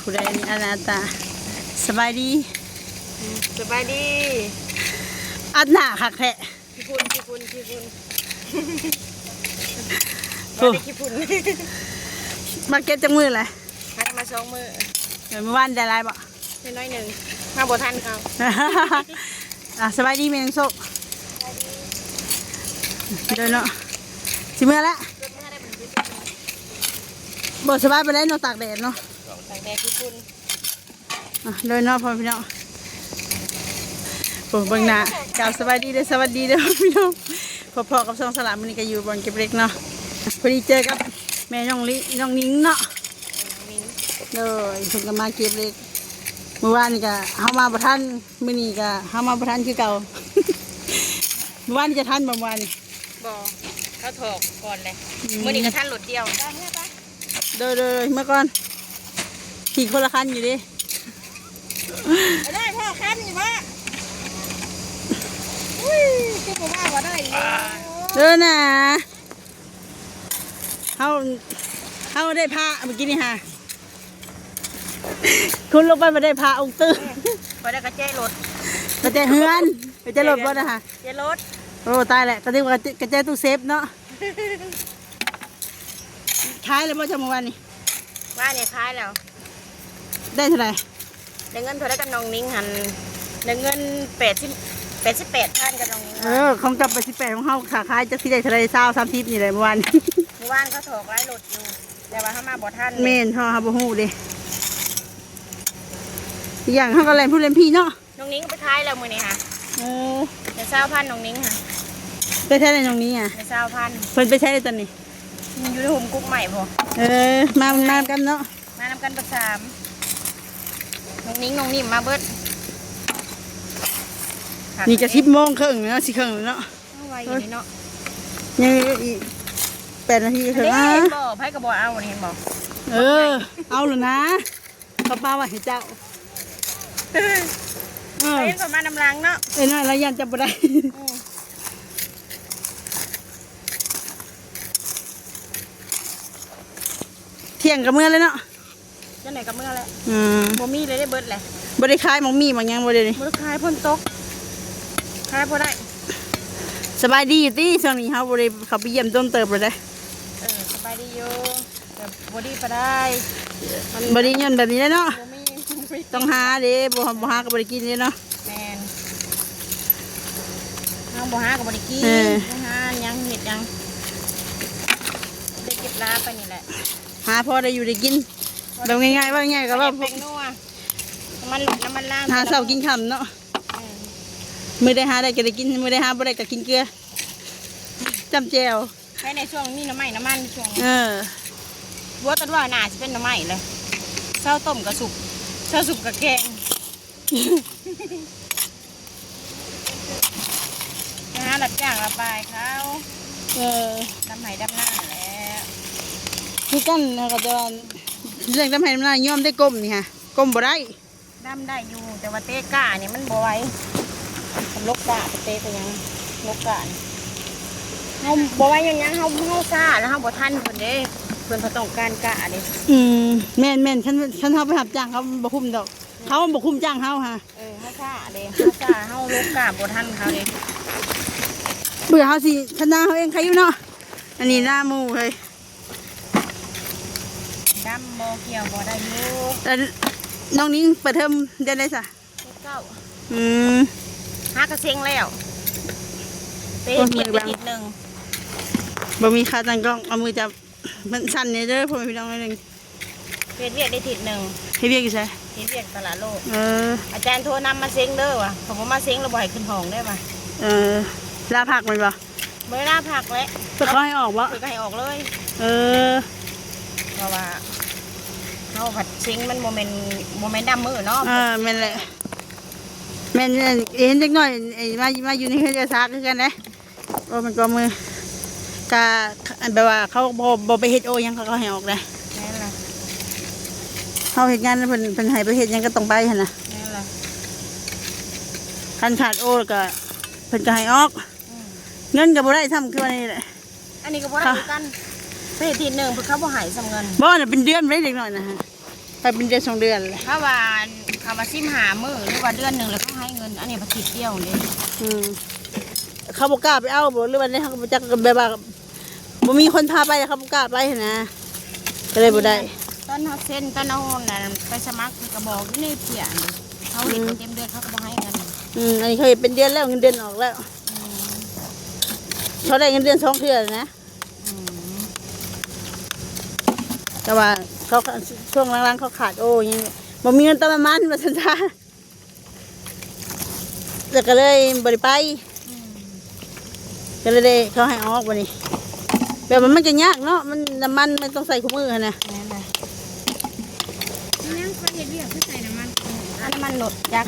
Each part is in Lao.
ຜູ້ໃດນີ້ ອັນໜ້າຕາ ສະບາຍດີ ສະບາຍດີ ອັດໜ້າຄັກແທ້ ຂີ້ຝຸ່ນ ຂີ້ຝຸ່ນ ຂີ້ຝຸ່ນ ໂອ້ ບໍ່ໄດ້ຂີ້ຝຸ່ນ ມາເກັບຈັກມື້ແລ້ວ? ຫາໄດ້ມາສອງມື້ ເອີ ມື້ວານໄດ້ຫຼາຍບໍ່? ໄດ້ໜ້ອຍໜຶ່ງ ມາບໍ່ທັນເຂົາ ອ່ະ ສະບາຍດີແມ່ນາງໂຊກ ໂດຍເນາະ ຊິເມືອແລ້ວ ບໍ່ສະບາຍປານໃດເນາະ ຕາກແດດເນາະ ຕາກແດດທີ່ຝຸ່ນ ອ່ະ ໂດຍເນາະ ພໍ່ແມ່ພີ່ນ້ອງ ໂອ້ ເບິ່ງໜ້າ ກ່າວສະບາຍດີເດີ ສະຫວັດດີເດີ ພີ່ນ້ອງ ພໍ້ໆກັບຊ່ອງສາລາ ມື້ນີ້ກໍຢູ່ບ່ອນເກັບເຫຼັກເນາະ ພໍດີເຈີກັບແມ່ນ້ອງລິ ນ້ອງນິງເນາະ ໂດຍ ເພິ່ນກໍມາເກັບເຫຼັກ ມື້ວານນີ້ກໍເຮົາມາບໍ່ທັນ ມື້ນີ້ກໍເຮົາມາບໍ່ທັນຄືເກົ່າ ມື້ວານນີ້ຈະທັນບໍ່ ມື້ວານນີ້? ບໍ່ ເຂົາຖອກກ່ອນແຫຼະ ອືມ ມື້ນີ້ກໍທັນລົດດຽວ ໂດຍໆ ເມືອກ່ອນ ຂີ່ຄົນລະຄັນຢູ່ເດ້ ໄດ້ພໍ້ຄັນຢູ່ບໍ່? ອຸ້ຍ ຄືບໍ່ວ່າວ່າໄດ້ຢູ່ ເອີນະ ເຮົາ ເຮົາໄດ້ພະມື້ກີ້ນີ້ຫາ ຄຸດລົງໄປບໍ່ໄດ້ພະອົງຕື່ ເອີ ຂ້ອຍໄດ້ກະແຈລົດ ກະແຈເຮືອນ ກະແຈລົດບໍ່ນະຫາ? ແຈລົດ ໂອ້ ຕາຍແລ້ວ ກະນຶກວ່າກະແຈ ກະແຈຕູ້ເຊບເນາະ. ຂາຍແລ້ວບໍ່ເຈົ້າ ມື້ວານນີ້? ວານນີ້ຂາຍແລ້ວ. ໄດ້ເທົ່າໃດ? ໄດ້ເງິນເທົ່າໃດກັບນ້ອງນິງຫັ້ນ? ໄດ້ເງິນແປດສິບ ແປດສິບແປດພັນກັບນ້ອງນິງ. ເອີ ຂອງເຈົ້າແປດສິບແປດ ຂອງເຮົາຄ່າຂາຍຈັກຊິໄດ້ເທົ່າໃດ ຊາວ ສາມສິບນີ້ແຫຼະ ມື້ວານ. ມື້ວານເຂົາຖອກຫຼາຍລົດຢູ່ ແຕ່ວ່າເຮົາມາບໍ່ທັນ. ແມ່ນ ເຮົາ ເຮົາບໍ່ຮູ້ເດ້. ອີກຢ່າງເຮົາກໍແລ່ນພຸ້ນແລ່ນພີ້ເນາະ. ນ້ອງນິງໄປຂາຍແລ້ວມື້ນີ້ຫາ. ເອີ ໄດ້ຊາວພັນນ້ອງນິງຫາ. ໄປໃສແລ້ວນ້ອງນິງຫາ? ໄດ້ຊາວພັນ. ເພິ່ນໄປໃສແລ້ວຕອນນີ້? ຢູ່ໃນຮົ່ມກົກໄມ້ພຸ້ນ. ເອີ ມາ ມານຳກັນເນາະ. ມານຳກັນບັກສາມ. ນ້ອງນິງນ້ອງນິ້ມມາເບິດ. ນີ້ກໍສິບໂມງເຄິ່ງແລ້ວເນາະ ສິເຄິ່ງແລ້ວເນາະ. ເອົາໄວຢູ່ນີ້ເນາະ. ຍັງອີກແປດນາທີເຄິ່ງ. ອັນນີ້ເຫັນບໍ່? ໃຜກໍບໍ່ເອົານີ້ ເຫັນບໍ່? ເອີ ເອົາແລ້ວນະ. ເຂົາປະໄວ້ໃຫ້ເຈົ້າ. ເອີ ເຫັນເຂົາມານຳຫຼັງເນາະ. ເອີ ນ້ອຍລະຢ້ານຈຳບໍ່ໄດ້. ອືມ ທ່ຽງກໍເມືອແລ້ວເນາະ. ຈັ່ງໃດກໍເມືອແລ້ວ. ອືມ ບໍ່ມີເລີຍເດ້ ເບິດແລ້ວ. ບໍ່ໄດ້ຂາຍໝາກມີ້ໝາກຫຍັງບໍ່ເດນີ້? ບໍ່ໄດ້ຂາຍ ຝົນຕົກ ຂາຍບໍ່ໄດ້. ສະບາຍດີຢູ່ຕິ? ຊ່ວງນີ້ເຮົາບໍ່ໄດ້ເຂົ້າໄປຢ້ຽມດົນເຕີບແລ້ວເດ້. ເອີ ສະບາຍດີຢູ່. ແບບບໍ່ດີປານໃດ ມັນບໍ່ດີຍ້ອນແບບນີ້ແຫຼະເນາະ. ບໍ່ມີ ຕ້ອງຫາເດ້ ບໍ່ ບໍ່ຫາກໍບໍ່ໄດ້ກິນເດ້ເນາະ. ແມ່ນ ເຮົາບໍ່ຫາກໍບໍ່ໄດ້ກິນ. ເອີ ຫາຫຍັງເຮັດຫຍັງ ໄດ້ເກັບລາໄປນີ້ແຫຼະ ຫາພໍໄດ້ຢູ່ໄດ້ກິນ. ແບບງ່າຍໆ ເວົ້າງ່າຍໆ ກໍເວົ້າ ປາແດກແປ້ງນົວ ນ້ຳມັນລົດ ນ້ຳມັນລາ ຫາເຊົ້າກິນຄ່ຳເນາະ. ເອີ ມື້ໃດຫາໄດ້ກໍໄດ້ກິນ ມື້ໃດຫາບໍ່ໄດ້ກໍກິນເກືອ ຈ້ຳແຈ່ວ. ໃຜໃນຊ່ວງມີໜໍ່ໄມ້ໜໍ່ມັນຊ່ວງນີ້. ເອີ ບົວຕະຫຼວາໜ້າຊິເປັນໜໍ່ໄມ້ເລີຍ. ເຊົ້າຕົ້ມກະສຸກ ເຊົ້າສຸກກະແກງ. ໄປຫາຮັບຈ້າງລະປາຍເຂົາ. ເອີ ດຳໄຮ່ດຳນາແຫຼະ ຄືກັນນະ. ກໍຈະວ່າເລື່ອງດຳໄຮ່ດຳນາຍອມໄດ້ ກົ້ມນີ້ຫະ ກົ້ມບໍ່ໄດ້. ດຳໄດ້ຢູ່ ແຕ່ວ່າເຕະກ້ານີ້ມັນບໍ່ໄຫວ. ຄັນລົກກ້າໄປເຕະໄປຫຍັງ ລົກກ້ານີ້ ເຮົາບໍ່ໄຫວຍ້ອນຫຍັງ? ເຮົາ ເຮົາຊ້າ ແລ້ວເຮົາບໍ່ທັນເພິ່ນເດ້ ເພິ່ນກໍຕ້ອງການກ້າເດ້. ອືມ ແມ່ນໆ ຄັນ ຄັນເຮົາໄປຮັບຈ້າງເຂົາບໍ່ຄຸ້ມດອກ ເຂົາບໍ່ຄຸ້ມຈ້າງເຮົາຫະ. ເອີ ເຮົາຊ້າເດ້ ເຮົາຊ້າ ເຮົາລົກກ້າບໍ່ທັນເຂົາເດ້. ເບື່ອເຮົາຊິ ຄັນນາເຮົາເອງໃຄຢູ່ເນາະ ອັນນີ້ນາໝູ່ເຮີ້ຍ. ດຳບໍ່ ກ່ຽວບໍ່ໄດ້ຢູ່. ເອີ ນ້ອງນິງເປີດເທີມເດືອນໃດຊະ? ເດືອນເກົ້າ. ອືມ ຫາກະເຊັງແລ້ວ ໄປເຮັດວຽກໄດ້ທິດໜຶ່ງ. ບໍ່ມີຂາຕັ້ງກ້ອງ ເອົາມືຈັບ ມັນສັ່ນແດ່ເດີ ພໍ່ແມ່ພີ່ນ້ອງ ໜ້ອຍໜຶ່ງ. ເຮັດວຽກໄດ້ທິດໜຶ່ງ. ເຮັດວຽກຢູ່ໃສ? ເຮັດວຽກຕະຫຼາດໂລກ. ເອີ ອາຈານໂທນຳມາເຊັງເດີວ່າ ຖ້າບໍ່ມາເຊັງແລ້ວບໍ່ໃຫ້ຂຶ້ນຫ້ອງເດີວ່າ. ເອີ ລາພັກແມ່ນບໍ່? ບໍ່ໄດ້ລາພັກແຫຼະ ເພິ່ນເຂົາໃຫ້ອອກບໍ່? ເພິ່ນກໍໃຫ້ອອກເລີຍ. ເອີ ເພາະວ່າເຮົາພັດເຊັງມັນບໍ່ແມ່ນ ບໍ່ແມ່ນດຳມື້ເນາະ. ເອີ ແມ່ນແຫຼະ ແມ່ນ. ເຫັນເດັກນ້ອຍ ໄອ້ ມາ ມາຢູ່ໃນເຮືອນເອື້ອຍສາຄືກັນເດ້. ໂອ້ ມັນກໍມື ກະ ແບບວ່າເຂົາບໍ່ ບໍ່ໄປເຮັດໂອຫຍັງ ເຂົາກໍໃຫ້ອອກເດ້. ແມ່ນລະ ເຮົາເຮັດງານເພິ່ນ ເພິ່ນໃຫ້ໄປເຮັດຫຍັງກໍຕ້ອງໄປຫັ້ນນະ. ແມ່ນລະ ຄັນຂາດໂອກໍເພິ່ນກໍໃຫ້ອອກ. ອືມ ເງິນກໍບໍ່ໄດ້ຊ້ຳ ຄືວ່ານີ້ແຫຼະ. ອັນນີ້ກໍບໍ່ໄດ້ຄືກັນ ໄປເຮັດທີໜຶ່ງ ເພິ່ນເຂົາບໍ່ໃຫ້ຊ້ຳເງິນ. ບໍ່ນະ ເປັນເດືອນໄດ້ເດັກນ້ອຍນະ. ໄປເປັນເດືອນສອງເດືອນແຫຼະ. ເຂົາວ່າ ເຂົາວ່າສິບຫ້າມື້ ຫຼືວ່າເດືອນໜຶ່ງ ແລ້ວເຂົາໃຫ້ເງິນ ອັນນີ້ບັດທີດດຽວເດ້. ອືມ ເຂົາບໍ່ກ້າໄປເອົາບໍ່ ຫຼືວ່າແນວ ເຮົາກໍບໍ່ຈັກ ແບບວ່າບໍ່ມີຄົນພາໄປ ແລ້ວເຂົາບໍ່ກ້າໄປຫັ້ນນະ ກໍເລີຍບໍ່ໄດ້. ຕອນເຮົາເຊັນ ຕອນເຮົານັ້ນໄປສະໝັກ ເພິ່ນກໍບອກຢູ່ໃນເພຍ ເຮົາເຮັດບໍ່ເຕັມເດືອນ ເຂົາກໍບໍ່ໃຫ້ເງິນ. ອືມ ອັນນີ້ເຂົາເຮັດເປັນເດືອນແລ້ວ ເງິນເດືອນອອກແລ້ວ. ອືມ ເຂົາໄດ້ເງິນເດືອນສອງເທື່ອນະ. ອືມ ແຕ່ວ່າເຂົາ ຊ່ວງຫຼັງໆ ເຂົາຂາດ ໂອ້ ຍັງບໍ່ມີເງິນເຕີມນ້ຳມັນວ່າຊັ້ນຊະ ແລ້ວກໍເລີຍບໍ່ໄດ້ໄປ. ອືມ ກໍເລີຍໄດ້ ເຂົາໃຫ້ອອກບັດນີ້. ແບບວ່າມັນກໍຍາກເນາະ ມັນ ນ້ຳມັນມັນຕ້ອງໃສ່ຄູ່ມື້ຫັ້ນນະ. ແມ່ນແຫຼະ. ຍັງເຂົາເຮັດວຽກຄືໃສ່ນ້ຳມັນ ອັນນ້ຳມັນລົດຈັກ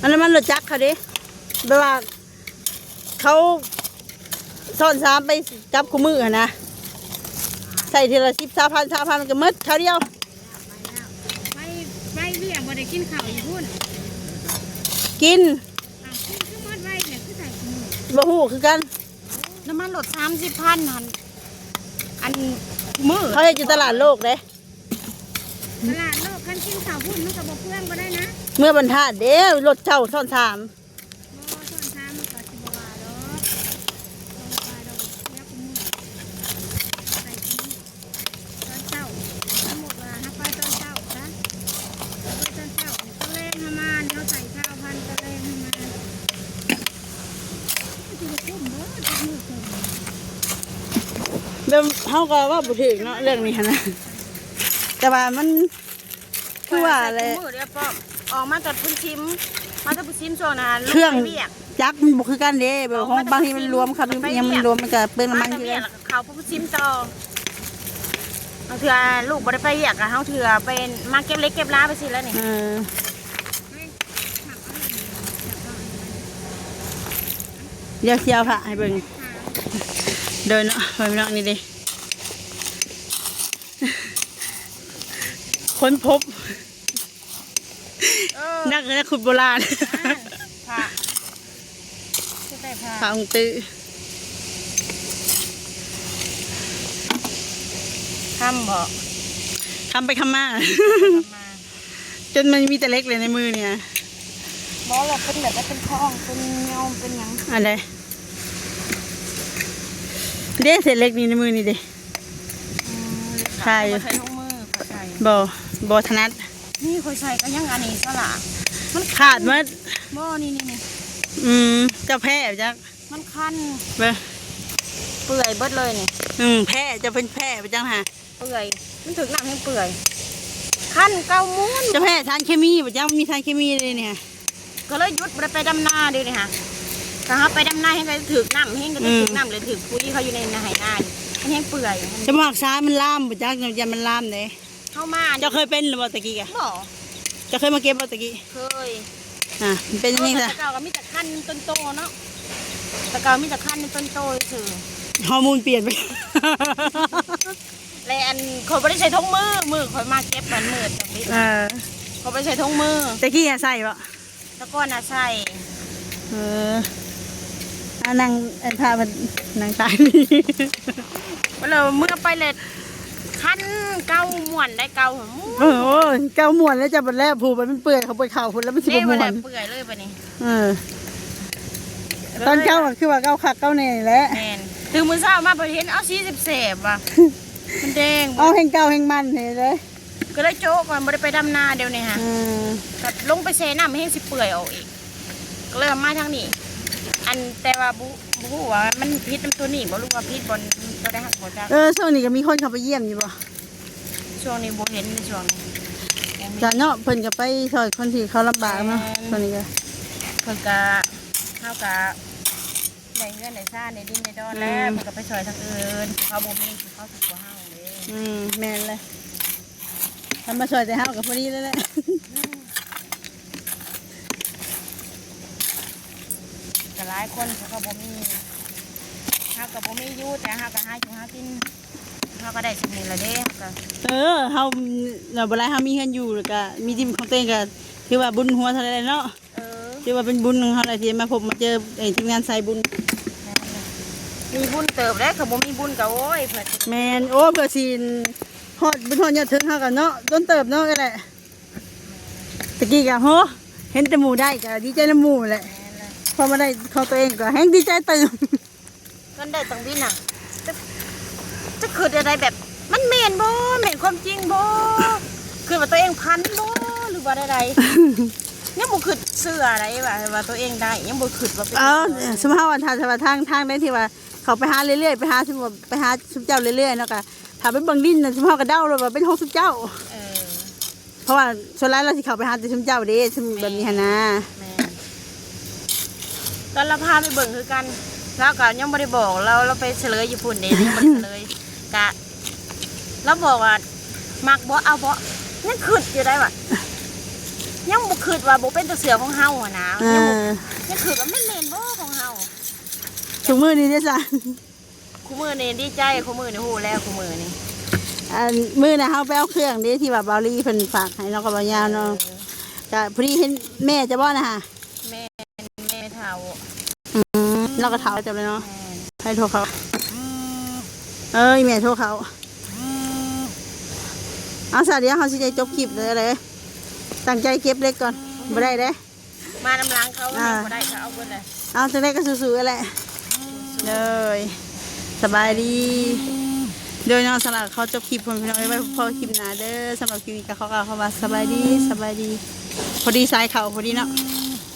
ອັນນ້ຳມັນລົດຈັກເຂົາເດ້ ແບບວ່າ ເຂົາຊ້ອນສາມໄປກັບຄູ່ມື້ຫັ້ນນະ ໃສ່ເທື່ອລະສິບ ຊາວພັນ ຊາວພັນ ມັນກໍໝົດຄາວດຽວ. ໄປ ໄປວຽກບໍ່ໄດ້ກິນເຂົ້າຢູ່ພຸ້ນ? ກິນ. ອ້າວ ຄື ຄືໝົດໄວແທ້ ຄືໃສ່ຄູ່ມື້? ບໍ່ຮູ້ຄືກັນ. ນ້ຳມັນລົດສາມສິບພັນຫັ້ນ ອັນມື້ ເຂົາເຮັດຢູ່ຕະຫຼາດໂລກເດ້. ຕະຫຼາດໂລກ ຄັນກິນເຂົ້າພຸ້ນມັນກໍບໍ່ເປືອງບໍ່ໄດ້ນະ. ເມືອບັນທາດເດ້ ລົດເຈົ້າຊ້ອນສາມ. ບໍ່ ຕອນເຊົ້າມັນກໍຊິບໍ່ວ່າດອກ ບໍ່ວ່າດອກ ເສຍຄູ່ມື້ ໃສ່ຄູ່ມື້ ຕອນເຊົ້າ ສົມມຸດວ່າເຮົາໄປຕອນເຊົ້າຊະ ໄປຕອນເຊົ້າ ຕອນແລງເຮົາມາ ເຮົາໃສ່ຊາວພັນ ຕອນແລງເຮົາມາ ມັນຊິໄດ້ຄຸ້ມບໍ່ ຈັກມື້ເຖິງ. ແບບເຮົາກໍເວົ້າບໍ່ຖືກເນາະ ເລື່ອງນີ້ຫັ້ນນະ ແຕ່ວ່າມັນ ຄືວ່າແຫຼະ ໃສ່ຄູ່ມື້ເດ້ປ້ອມ ອອກມາແຕ່ພຸ້ນຊິມ ມາແຕ່ພຸ້ນຊິມ ຊ່ວງນັ້ນ ເຄື່ອງຈັກມັນບໍ່ຄືກັນເດ້ ແບບຂອງບາງທີມັນລວມ ຄັນອີ່ຫຍັງມັນລວມ ມັນກໍເປືອງນ້ຳມັນຄືກັນ. ເຂົ້າພຸ້ນຊິມຕໍ່ ບາງເທື່ອລູກບໍ່ໄດ້ໄປວຽກ ກໍເຮົາເທື່ອໄປ ມາເກັບເລັກເກັບລາໄປຊີ້ແລ້ວນີ້. ເອີ ດຽວຊິເອົາພະໃຫ້ເບິ່ງ ໂດຍເນາະ ພໍ່ແມ່ພີ່ນ້ອງ ນີ້ເດ້. ຄົ້ນພົບ ເອີ ນັກ ນັກຂຸດໂບລານ ພະ ຄືໄດ້ພະ ພະອົງຕື້ ຄຳບໍ ຄຳໄປຄຳມາ ຄຳມາ ຈົນມັນມີແຕ່ເຫຼັກເລີຍໃນມືນີ້ນະ. ບໍ່ລະ ເປັນແບບວ່າເປັນຂອງ ເປັນຍອມ ເປັນຫຍັງ ອັນໃດ ເດ້ ເສດເຫຼັກນີ້ໃນມືນີ້ເດ້. ອືມ ຂາຍຢູ່ ຂ້ອຍໃສ່ຖົງມື ຂ້ອຍໃສ່ ບໍ່ ບໍ່ຖະໜັດ. ນີ້ຂ້ອຍໃສ່ກໍຍັງອັນນີ້ຊະລະ ມັນຂາດໝົດ. ບໍ່ ນີ້ໆໆ ອືມ ເຈົ້າແພ້ຈັກ ມັນຄັນ ເບິ່ງ ເປື່ອຍເບິດເລີຍນີ້. ອືມ ແພ້ ເຈົ້າເປັນແພ້ໄປຈັກຫາ ເປື່ອຍ ມັນຖືກນ້ຳແຮງເປື່ອຍ ຄັນເກົ້າໝູນ. ເຈົ້າແພ້ສານເຄມີບໍ່ຈັກ ມີສານເຄມີເດ້ນີ້ ກໍເລີຍຢຸດ ບໍ່ໄດ້ໄປດຳນາເດ້ນີ້ຫະ. ຖ້າເຮົາໄປດຳນາແຮງກໍຖືກນ້ຳ ແຮງກໍຖືກນ້ຳ ແລ້ວຖືກປຸ໋ຍເຂົາຢູ່ໃນໄຮ່ນາ ມັນແຮງເປື່ອຍ. ຈະມາຮັກສາມັນລາມບໍ່ຈັກ ຢ້ານມັນລາມເດ້. ເຮົາມາ ເຈົ້າເຄີຍເປັນຫຼືບໍ່ຕະກີ້ກະ? ບໍ່. ເຈົ້າເຄີຍມາເກັບບໍ່ຕະກີ້? ເຄີຍ. ອ່າ ເປັນຫຍັງຊະ? ແຕ່ເກົ່າກໍມີແຕ່ຄັນຕົ້ນໂຕເນາະ ແຕ່ເກົ່າມີແຕ່ຄັນຕົ້ນໂຕຊື່ ຮອລໂມນປ່ຽນໄປ. ແລະ ອັນ ຂ້ອຍບໍ່ໄດ້ໃສ່ຖົງມື ມື້ຂ້ອຍມາເກັບມັນມືດແບບນີ້ ເອີ ຂ້ອຍບໍ່ໄດ້ໃສ່ຖົງມື. ແຕ່ກີ້ຫາໃສ່ບໍ່? ແຕ່ກ່ອນນະໃສ່. ເອີ ອາ ນັ່ງ ອັນ ພາເພິ່ນນັ່ງຕາຍນີ້ ແລ້ວເມື່ອໄປແລ້ວຄັນເກົ້າມ່ວນໄດ້ເກົ້າ. ໂອ້ຍ ເກົ້າມ່ວນແລ້ວ ເຈົ້າບັດແລ້ວ ຜູ້ມັນເປື່ອຍ ເຂົາໄປເຂົ້າພຸ້ນແລ້ວ ມັນຊິບໍ່ມ່ວນ ເປື່ອຍເລີຍບັດນີ້. ເອີ ຕອນເຊົ້າກໍຄືວ່າເກົ້າຄັກເກົ້າແນ່ແຫຼະ. ແມ່ນ ຕື່ນມື້ເຊົ້າມາ ໄປເຫັນ ເອົາ ສີແສບໆ ວ່າ ມັນແດງ ເອົາແຮງເກົ່າແຮງມັນນີ້ເດ້ ກໍເລີຍໂຈະກ່ອນ ບໍ່ໄດ້ໄປດຳນາດຽວນີ້ຫະ. ອືມ ກໍລົງໄປແຊ່ນ້ຳແຮງຊິເປື່ອຍອອກອີກ ກໍເລີຍມາທາງນີ້. ອັນ ແຕ່ວ່າບໍ່ ບໍ່ຮູ້ວ່າມັນຜິດນຳຕົວນີ້ບໍ່ ຫຼືວ່າຜິດບ່ອນຕົວໃດ ຮັກບໍ່ຈັກ. ເອີ ຊ່ວງນີ້ກໍມີຄົນເຂົ້າໄປຢ້ຽມຢູ່ບໍ່? ຊ່ວງນີ້ບໍ່ເຫັນ ໃນຊ່ວງນີ້ ກະເນາະ ເພິ່ນກໍໄປຊ່ອຍຄົນທີ່ເຂົາລຳບາກເນາະ. ແມ່ນ ຊ່ວງນີ້ກໍ ເພິ່ນກະ ເຮົາກະ ໄດ້ເຮືອນໄດ້ຊານ ໄດ້ດິນໄດ້ດອນແລ້ວ ອືມ ມັນກໍໄປຊ່ອຍທາງອື່ນ ເຂົາບໍ່ມີ ເຂົາທຸກກວ່າເຮົາເດ້. ອືມ ແມ່ນແຫຼະ ຄັນມາຊ່ອຍແຕ່ເຮົາກໍພໍດີແລ້ວແຫຼະ. ອືມ ກໍຫຼາຍຄົນເຂົາກໍບໍ່ມີ ເຮົາກໍບໍ່ມີຢູ່ ແຕ່ເຮົາກໍຫາຢູ່ຫາກິນ ເຮົາກໍໄດ້ສ່ຳນີ້ລະເດ້. ເຮົາກໍ ເອີ ເຮົາ ລະບໍ່ຫຼາຍ ເຮົາມີເຮືອນຢູ່ ແລ້ວກໍມີດິນຂອງຕົວເອງ ກໍຖືວ່າບຸນຫົວເທົ່າໃດແຫຼະເນາະ. ເອີ ຖືວ່າເປັນບຸນຂອງເຮົາແຫຼະ ທີ່ໄດ້ມາພົບມາເຈີ ເອີ ທີມງານສາຍບຸນ. ແມ່ນແຫຼະ ມີບຸນເຕີບເດ້ ຄັນບໍ່ມີບຸນກໍ ໂອ້ຍ ເພື່ອ ແມ່ນ ໂອ້ ເພື່ອຊິ ຮອດ ບຸນຮອດຍອດເຖິງເຮົາກໍເນາະ ດົນເຕີບເນາະ ເອື້ອຍແຫຼະ. ຕະກີ້ກໍ ໂຫ ເຫັນແຕ່ໝູ່ໄດ້ກໍດີໃຈນຳໝູ່ແຫຼະ ແມ່ນແຫຼະ. ພໍມາໄດ້ຂອງຕົວເອງກໍແຮ່ງດີໃຈຕື່ມ. ມັນໄດ້ຕັ້ງວິນນະ ຈະ ຈະຄິດແນວໃດ ແບບ ມັນແມ່ນບໍ່? ແມ່ນຄວາມຈິງບໍ່? ຄິດວ່າຕົວເອງຝັນບໍ່ ຫຼືວ່າແນວໃດ? ຍັງບໍ່ຄິດເຊື່ອໃດວ່າ ວ່າຕົວເອງໄດ້ ຍັງບໍ່ຄິດວ່າເປັນ ເອີ ເອີ ສົມມຸດວ່າ ຖ້າ ຖ້າວ່າທາງ ທາງໃດທີ່ວ່າເຂົາໄປຫາເລື້ອຍໆ ໄປຫາ ສົມມຸດວ່າໄປຫາຊຸມເຈົ້າເລື້ອຍໆເນາະ ກໍຖ້າໄປເບິ່ງດິນນະ ຊຸມເຮົາກໍເດົາໂລດວ່າເປັນຂອງຊຸມເຈົ້າ. ເອີ ເພາະວ່າສ່ວນຫຼາຍລາວຊິເຂົ້າໄປຫາແຕ່ຊຸມເຈົ້າເດ້ ຊຸມແບບນີ້ຫັ້ນນະ. ແມ່ນ ຕອນລາວພາໄປເບິ່ງຄືກັນ ລາວກໍຍັງບໍ່ໄດ້ບອກ ລາວ ລາວໄປສະເຫຼີຍຢູ່ພຸ້ນເດ້ ຍັງບໍ່ໄດ້ສະເຫຼີຍ ກະລາວບອກວ່າ ມັກບໍ່ ເອົາບໍ່ ຍັງຄິດຢູ່ໄດ໋ວ່າ ຍັງບໍ່ຄິດວ່າບໍ່ເປັນຕາເຊື່ອຂອງເຮົາຫັ້ນນະ. ເອີ ຍັງບໍ່ ຍັງຄິດວ່າແມ່ນ ແມ່ນບໍ່ຂອງເຮົາ. ທຸກມື້ນີ້ເດ້ຊະ ຄູ່ມື້ນີ້ດີໃຈ ຄູ່ມື້ນີ້ຮູ້ແລ້ວ ຄູ່ມື້ນີ້. ອັນ ມື້ນະເຮົາໄປເອົາເຄື່ອງເດ້ ທີ່ວ່າເບົາລີເພິ່ນຝາກໃຫ້ເນາະ ກັບເບົາຍາວເນາະ. ເອີ ກະພໍດີເຫັນແມ່ເຈົ້າບໍ່ນະຫະ? ແມ່ ແມ່ເຖົ້າ. ອືມ ລາວກໍເຖົ້າເຕີບແລ້ວເນາະ. ແມ່ນ ໃຜໂທເຂົ້າ? ເອີ ອີ່ແມ່ໂທເຂົ້າ. ເອົາຊະ ດຽວເຮົາຊິໄດ້ຈົບຄລິບເລີຍເດ້ ຕັ້ງໃຈເກັບເຫຼັກກ່ອນ ບໍ່ໄດ້ເດ້. ມານຳຫຼັງເຂົາ ອ່າ ບໍ່ໄດ້ ເຂົາເອົາເບິດເລີຍ. ເອົາ ຈັ່ງໃດກໍສູ້ໆແຫຼະ. ໂດຍ ສະບາຍດີ. ໂດຍເນາະ ສຳລັບຂໍຈົບຄລິບພໍ່ແມ່ພີ່ນ້ອງເອີຍ ໄວ້ພໍ້ຄລິບໜ້າເດີ. ສຳລັບຄລິບນີ້ກໍຂໍກ່າວຄຳວ່າສະບາຍດີ ສະບາຍດີ. ພໍດີສາຍເຂົ້າພໍດີເນາະ.